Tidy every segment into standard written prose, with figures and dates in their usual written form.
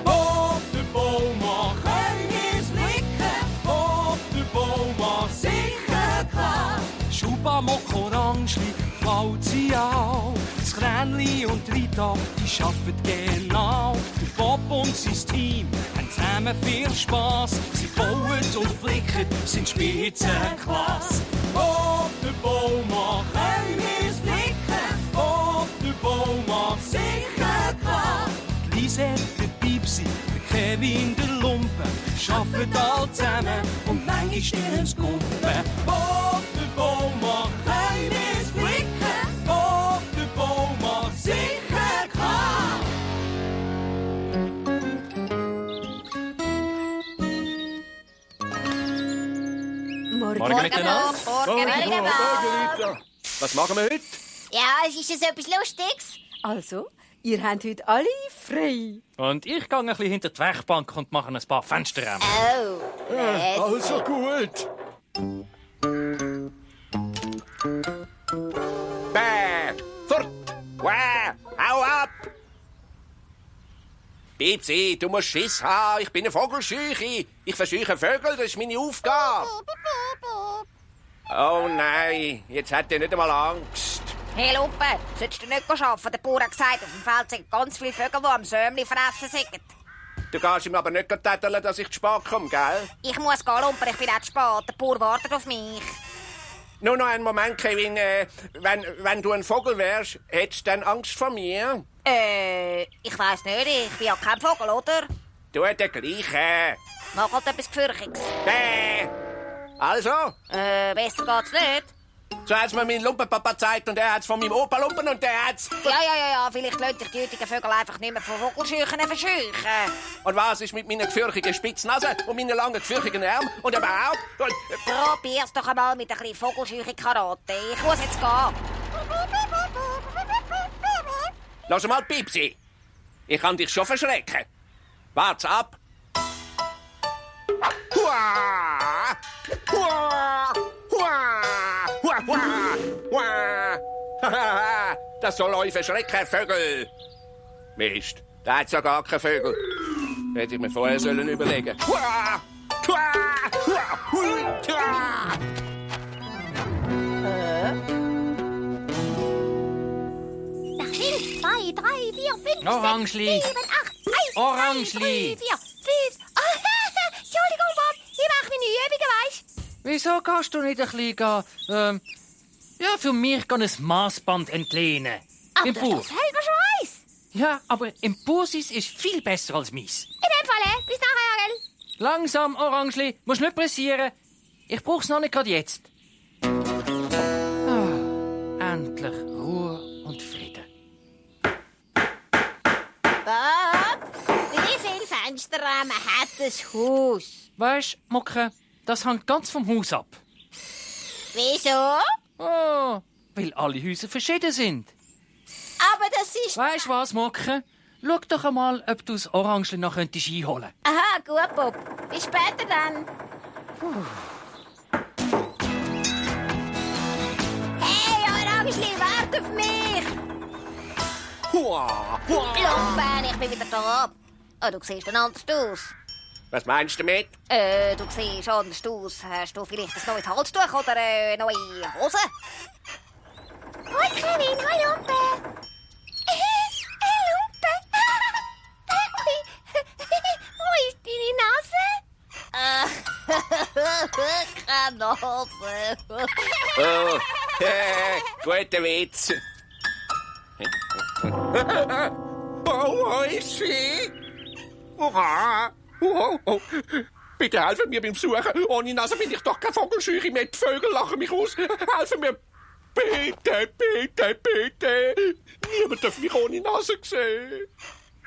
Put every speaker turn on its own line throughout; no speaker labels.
Op de Boumaa können wir's blicken, op de Boumaa sicher klar. Schuba, Mock, Orangli, klaut sie auch. Das Kränli und Rita, die arbeiten genau. Der Bob und sein Team haben zusammen viel Spass. Sie bauen und flicken, sind Spitzenklasse. Op de Boumaa können wir's blicken, op de Boumaa sicher klar. Die Lise, der Piepsi, der Kevin, der Lumpe, arbeiten alle zusammen und manchmal stillen's Gumpen. Op de Boumaa können wir's blicken, op de Boumaa sicher klar.
Morgen miteinander.
Morgen.
Was machen wir heute?
Ja, es ist etwas Lustiges.
Also, ihr habt heute alle frei.
Und ich gehe ein bisschen hinter die Werkbank und mache ein paar Fensterräume.
Oh,
Also gut. Bäh, fort, wah, hau ab. Bipsi, du musst Schiss haben. Ich bin eine Vogelscheuche. Ich verscheuche Vögel, das ist meine Aufgabe. Oh nein, jetzt hat er nicht einmal Angst.
Hey Lumpe, solltest du nicht arbeiten? Der Bauer hat gesagt, auf dem Feld sind ganz viele Vögel, die am Sömli fressen sind.
Du kannst ihm aber nicht täteln, dass ich zu spät komme, gell?
Ich muss gehen, Lumpe, ich bin auch zu spät. Der Bauer wartet auf mich.
Nur noch einen Moment, Kevin. Wenn du ein Vogel wärst, hättest du dann Angst vor mir?
Ich weiss nicht, ich bin ja kein Vogel, oder?
Du der Gleiche.
Mach halt etwas Gefürchiges.
Bäh. Also?
Besser geht's nicht.
So hat's mir mein Lumpenpapa gezeigt und er hat's von meinem Opa Lumpen und der hat's...
Ja, vielleicht lassen sich die heutigen Vögel einfach nicht mehr von Vogelscheuchen verscheuchen.
Und was ist mit meiner gefürchigen Spitznase und meinen langen gefürchigen Armen und überhaupt?
Probier's doch einmal mit ein bisschen Vogelscheuche-Karate. Ich muss jetzt gehen.
Lass mal, Pipsi. Ich kann dich schon verschrecken. Wart's ab. Hua! Hua! Hua! Hua! Hua! Hua! Das soll euch verschrecken, Vögel. Mist, da hat's ja gar keine Vögel. Hätte ich mir vorher überlegen sollen. Hua! Hua! Hua! Hua!
2, 3, 4, 5,
Orangli.
6, 7, 8, 1,
Orangli.
2, 3, 4, 5. Entschuldigung, Bob, ich mache meine Übungen, weisst du?
Wieso kannst du nicht ein bisschen, für mich ein Maßband entlehnen?
Aber
Im
das
Bauch.
ist selber schon eins.
Ja, aber im Bausis ist viel besser als meins.
In dem Fall, bis nachher, gell?
Langsam, Orangli. Musst nicht pressieren. Ich brauch's noch nicht gerade jetzt. Endlich Ruhe und Frieden.
Bob, wie viele Fensterrahmen hat das Haus?
Weisst, Mocke, das hängt ganz vom Haus ab.
Wieso?
Oh, weil alle Häuser verschieden sind.
Aber das ist...
Weisst was, Mocke? Schau doch einmal, ob du das Orangli noch einholen könntest.
Aha, gut, Bob. Bis später dann. Hey, Orangli, warte auf mich!
Hua! Hua!
Lumpen, ich bin wieder da. Oh, du siehst dann anders aus.
Was meinst du damit?
Du siehst anders aus. Hast du vielleicht ein neues Halstuch oder eine neue Hose? Hoi, Kevin. Hoi, Lumpe. Lumpe. Wo ist deine Nase? Keine Nase.
Oh, guter Witz. Wo ist sie? Oh. Bitte helfen mir beim Suchen. Ohne Nase bin ich doch kein Vogelscheuche mehr. Die Vögel lachen mich aus. Helfen mir. Bitte, bitte, bitte. Niemand darf mich ohne Nase sehen.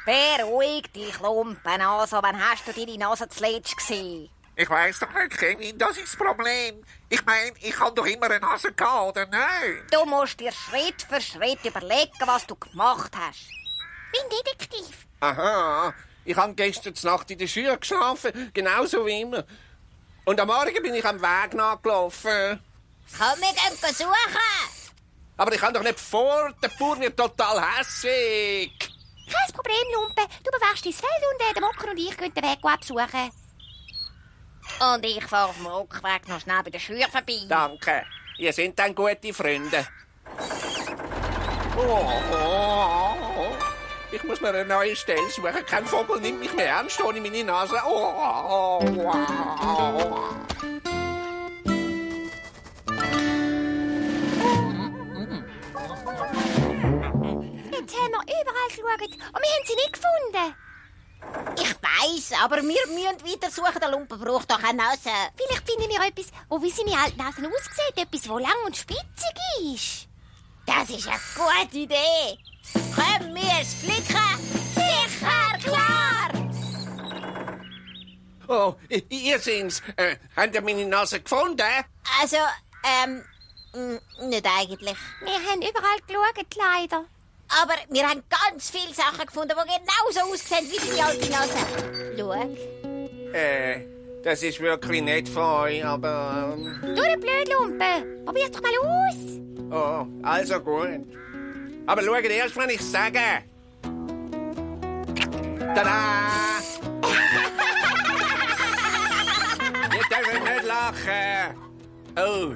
Beruhig dich, Lumpennase. Wann hast du deine Nase zuletzt gesehen?
Ich weiss doch nicht, Kevin, das ist das Problem. Ich meine, ich habe doch immer eine Nase gehabt, oder nicht?
Du musst dir Schritt für Schritt überlegen, was du gemacht hast. Wie ein Detektiv.
Aha. Ich habe gestern Nacht in der Schür geschlafen. Genauso wie immer. Und am Morgen bin ich am Weg nachgelaufen.
Komm, wir gehen suchen.
Aber ich kann doch nicht fort. Der Bauer wird total hässig.
Kein Problem, Lumpe. Du bewächst dein Feld und der Mocker und ich gehen den Weg absuchen.
Und ich fahre auf dem Rückweg noch schnell bei der Schür vorbei.
Danke. Ihr seid dann gute Freunde. Ich muss mir eine neue Stelle suchen. Kein Vogel nimmt mich mehr ernst ohne meine Nase.
Jetzt haben wir überall geschaut und wir haben sie nicht gefunden.
Ich weiss, aber wir müssen weiter suchen. Der Lumpe braucht doch eine Nase.
Vielleicht finden wir etwas, wie seine alte Nase aussieht. Etwas, das lang und spitzig ist.
Das ist eine gute Idee. Können wir es flicken? Sicher, klar!
Oh, ihr sind's. Habt ihr meine Nase gefunden?
Also, nicht eigentlich.
Wir haben überall geschaut, leider.
Aber wir haben ganz viele Sachen gefunden, die genauso aussehen wie deine alte Nase. Schau.
Das ist wirklich nett von euch, aber...
Du, der Blödlumpe. Probier's doch mal aus.
Oh, also gut. Aber schaut erst, wenn ich sage. Tada! Ihr dürft nicht lachen. Oh.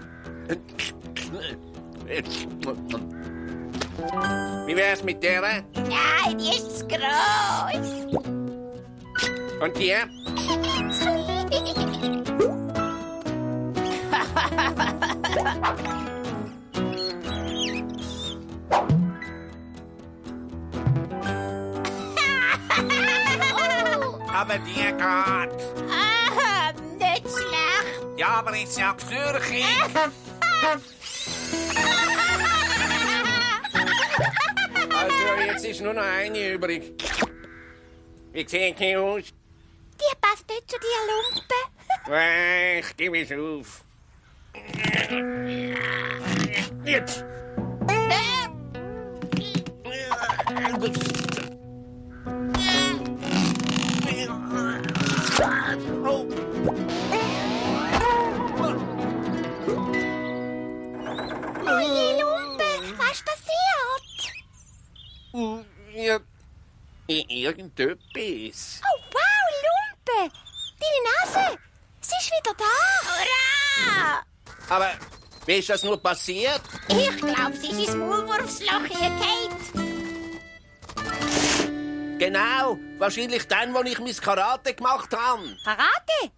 Wie wär's mit der?
Nein, die ist zu gross.
Und die? Aber die geht.
Nicht schlecht.
Ja, aber ist ja gefürchtig.
Also, jetzt ist nur noch eine übrig. Wie sieht die aus?
Die passt nicht zu dir, Lumpe.
Ich gebe es auf. Jetzt!
Oje, Lumpe, was ist passiert?
Ja, irgendetwas.
Oh, wow, Lumpe. Deine Nase, sie ist wieder da.
Hurra!
Aber wie ist das nur passiert?
Ich glaube, sie ist ins Maulwurfsloch gefallen.
Genau, wahrscheinlich dann, wo ich mein Karate gemacht habe.
Karate?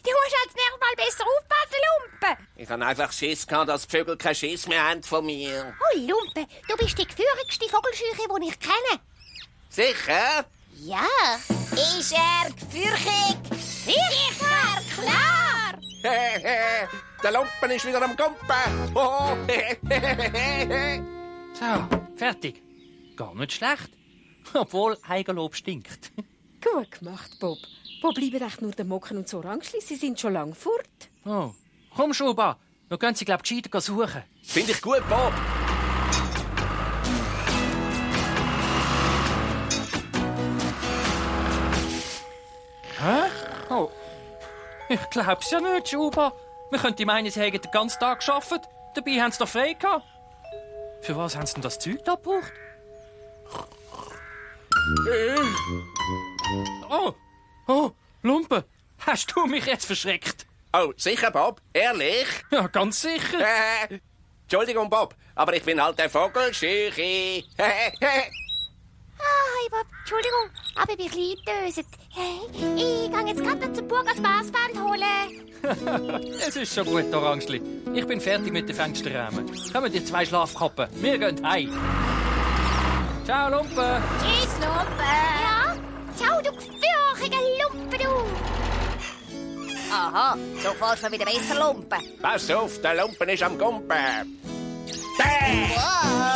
Du musst als nächstes Mal besser aufpassen, Lumpe.
Ich habe einfach Schiss gehabt, dass die Vögel keinen Schiss mehr haben von mir.
Oh, Lumpe, du bist die gefürchtigste Vogelscheuche, die ich kenne.
Sicher?
Ja, ist er gefürchtig? Sicher, klar!
Der Lumpen ist wieder am Gumpen. Oh.
So, fertig. Gar nicht schlecht. Obwohl Eigenlob stinkt.
Gut gemacht, Bob. Wo bleiben echt nur der Mocken und das Orangelis? Sie sind schon lang fort.
Oh. Komm, Schuba. Wir gehen sie, glaub ich, gescheiter suchen.
Finde ich gut, Bob.
Hä? Oh. Ich glaub's ja nicht, Schuba. Wir könnten meinen, sie hätten den ganzen Tag gearbeitet. Dabei haben sie doch frei gehabt. Für was haben sie denn das Zeug da gebraucht? Oh, Lumpe. Hast du mich jetzt verschreckt?
Oh, sicher, Bob? Ehrlich?
Ja, ganz sicher.
Entschuldigung, Bob, aber ich bin halt der Vogelscheuche.
Hey, Bob, Entschuldigung, aber ich bin ein bisschen döset. Hey, ich gehe jetzt gerade zum Burg als Maßband holen.
Es ist schon gut, Orangeli. Ich bin fertig mit den Fensterrahmen. Kommen die 2 Schlafkappen. Wir gehen heim. Ciao, Lumpe.
Tschüss, Lumpe.
Ja? Ciao, du gefürchtige Lumpe, du.
Aha, so fährst du wieder besser, Lumpe.
Pass auf, der Lumpen ist am Gumpen.
Wow.